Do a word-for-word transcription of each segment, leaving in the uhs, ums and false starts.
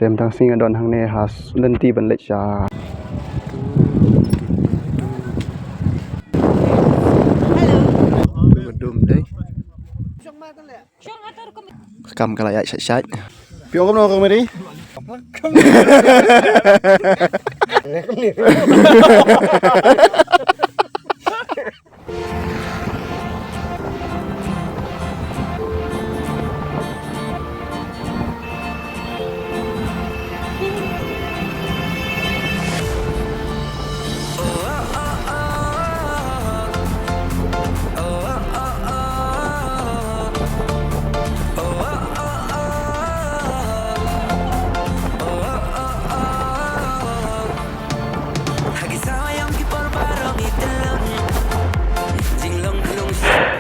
Te mynta ka sngi nga don hangne ha lynti ban leit sha. Dum dum dei. Kam ka la ïaid shait shait. Phi ong kumno, Kong Mary?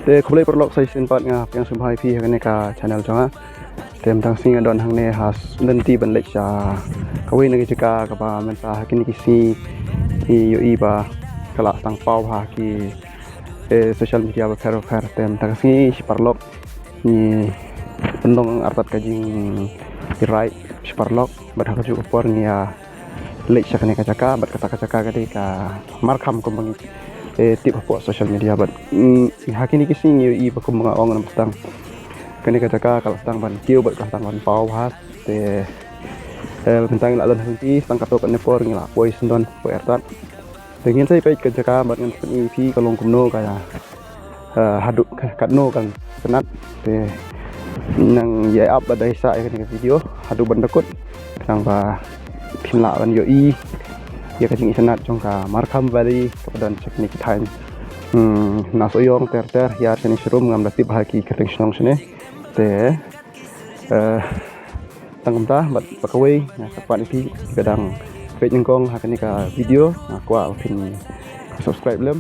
Te khublei paralok, sa shisien pat nga pdiang sngewbha ïa phi ha kane ka channel jong nga. Te mynta ka sngi nga don hangne ha lynti ban leit sha kawei na ki jaka kaba mynta ha kine ki sngi ngi ïohi ba ka la sdang paw ha ki, eh, social media bapher bapher. Te mynta ka sngi shi paralok ngi pynlong artat ka jingïarai shi paralok bad ha kajuh ka por ngi ïa leit sha kane ka jaka, bad kata ka jaka ka dei ka Markham kumba ngi, eh, tip hapoh social media bad, mm, ha kine ki sngi ngi ïohi ba kumba nga ong na ba sdang kane ka jaka ka la sdang ban kiew bad ka la sdang ban paw bha. Te, eh, mynta ngi la don ha lynti, sdang katto katne por ngi la poi syndon poi artat. Te ngin sa ïa peit ka jaka bad ngan sa pyni ïa phi ka long kumno ka, eh, haduh ka, katno kan sngewtynnat. Te nang ïa ap bad ïa shah ïa kane ka video haduh ban da kut khnang ba phin lah ban ïohi ïa ka jingisngewtynnat jong ka Markham Valley kaba don sha kine ki thaiñ, hmm, na Sohiong ter ter, hiar shane sharum, ngam da tip ha ki kyrteng shnong shane. Te, eh, tang kumta bad ba kawei, nga kwah ban ïa phi ba dang peit nyngkong ha kane ka video, nga kwah ba phin subscribe lem.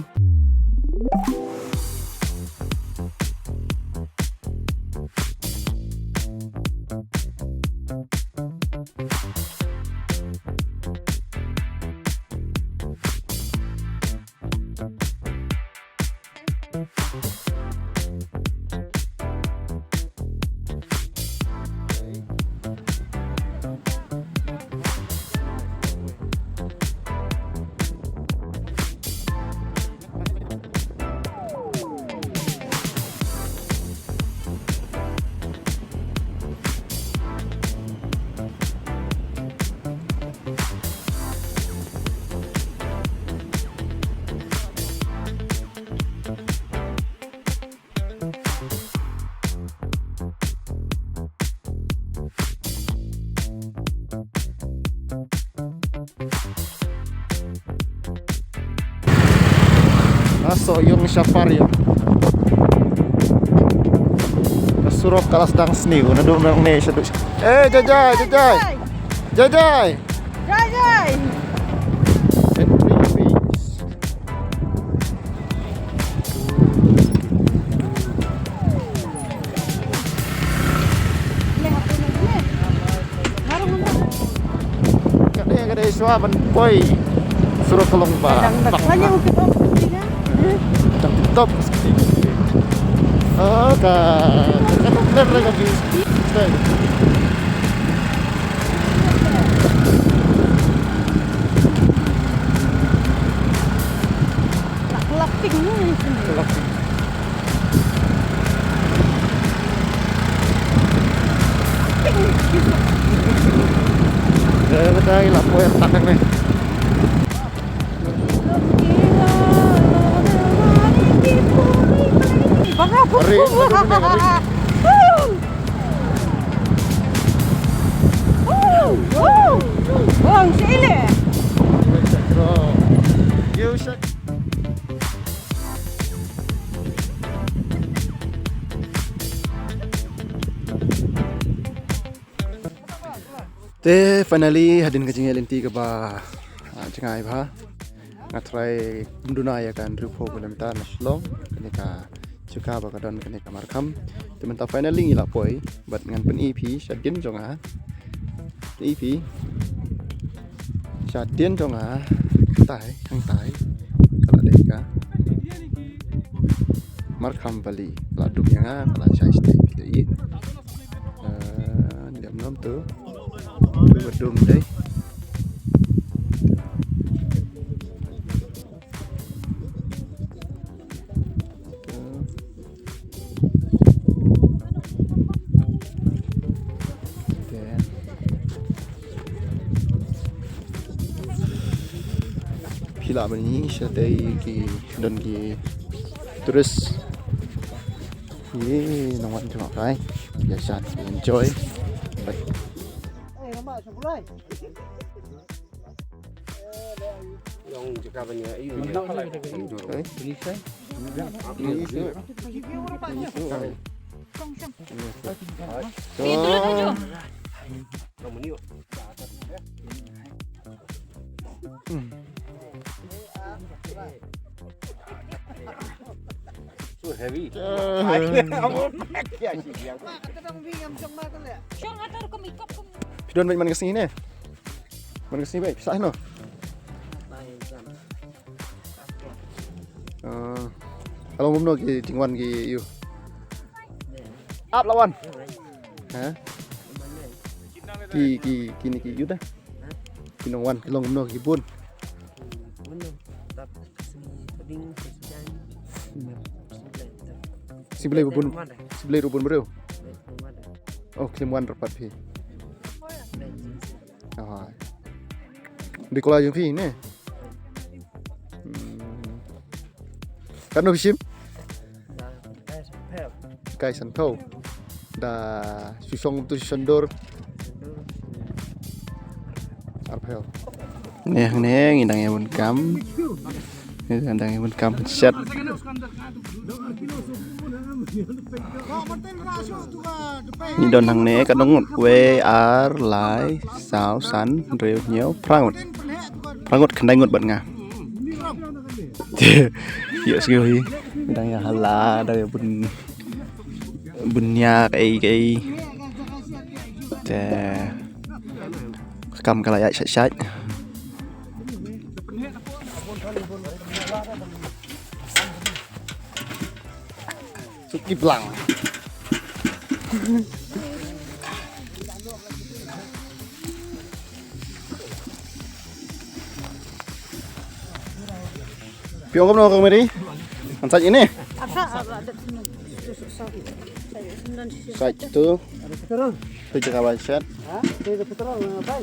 Na Sohiong sha Pariong. Ka surok ka la sdang sniew, naduh nangne shaduh. Eh, Jai Jai, Jai Jai. Jai Jai. Jai Jai. Ka dei, ka dei shuwa ban poi surok ka long ba. Dang, dang, dang, dang, dang, dang. Dang tip top ka skti. Oh, ka, ka, ka top left, right, ka view. Stay. Lak, lak, ting. Lak, ting. Eh, betul lah, poi tak ni. Bang, apa? Hari, hari, hari. Bang, sini. Te finally hadien ka jingïaid lynti kaba, ah, jngai bha, nga tharai kum duna ïa ka hynriewphew kilometer na Shillong, kane ka jaka ba ka don kane ka Markham. Te mynta finally ngi la poi bad ngan pyni ïa phi shadien jong nga. Pyni ïa phi shadien jong nga. Tai, hangtai ka la dei ka Markham Valley. Ka la dum ïa nga, ka la shai shatei phi te i. Eh, ndem nom tu. Dum dum dei. Te phi lah ban ïohi shatei ki don ki tourist. Ye nang wan jong kai. Ïa shat enjoy. Bye. Long jaka ban ïa, ïa, ïa. Sorry? Long menu. So heavy. Phi don beit man ka sngi ne? Man ka sngi beit, pisa hino. Ah, ka long kumno ki jingwan ki ïa u? Ap la wan. Ha? Ki, ki, kine ki ïa u da. Ki nongwan ki long kumno, ki bun? Sibei bun, sibei bun briew. Oh, khlem wan pat phi. Dei kola jong phi ne? Hmm. Katno phi shim? Kai san phew. Da shu shong tu shu shon dur. Ar phew. Ne hangne ngi dang ïa bun kam. Ngi dang ïa bun kam shet. Ngi don hangne ka dang ngut wei ar lai saw san hynriew hynñiew phra ngut. Phra ngut khyndai ngut bad nga. Ïa sngewbha hi. Dang ïa hala, dang ïa bun, bun ïa kaei kaei. Te kam ka la ïaid shait shait. Suki blang. Phi ong kumno Kong Mary? Ngan sait ine? Sait tu. Tu jaka ba sait. Ha? Tu jaka petrol na bai.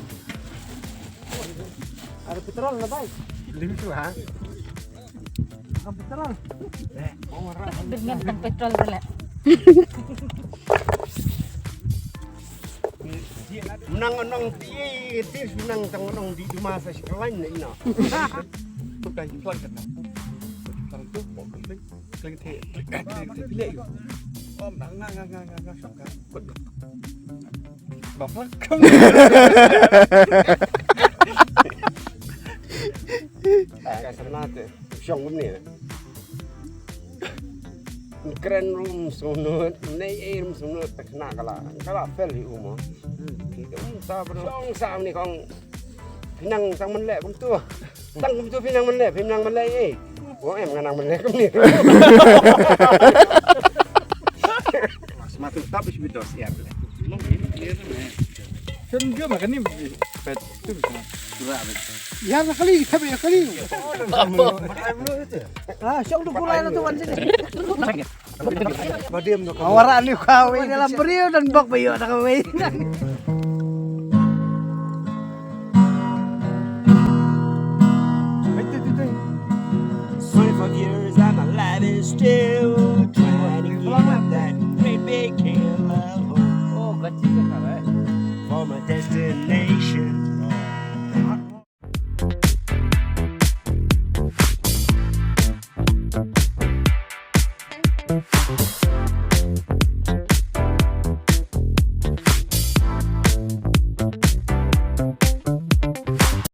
Ada petrol na bai. Lim tu ha. Dengan tang petrol tu lah. Nang nong di ti nang tang nong di duma sa sekalian ni no. Tu dah jual kan. Tang tu kau kau kau kau kau kau. Om nang nang nang nang nang nang. Ba plak. Ka sana te shong kumne. Kren rum sunu, nei ei rum sunu, tak na kala. Kala fel hi umo. Ki um ta bro. Shong sa ni kong. Pynang tang man le kumtu. Tang kumtu pynang man le, pynang man le ei. Wo em ngan nang man le kumne. Semakin tap is bidos ya. Shun jom kani pet tu bisa. Surah bet. Ya kali, tapi ya kali. Ah, shong tu pulai na tu wan sini. Awara ni kawei dalam briew dan bok bayu da kawei. Twenty-five years and my life is still trying to get that great big hill of hope for my destination.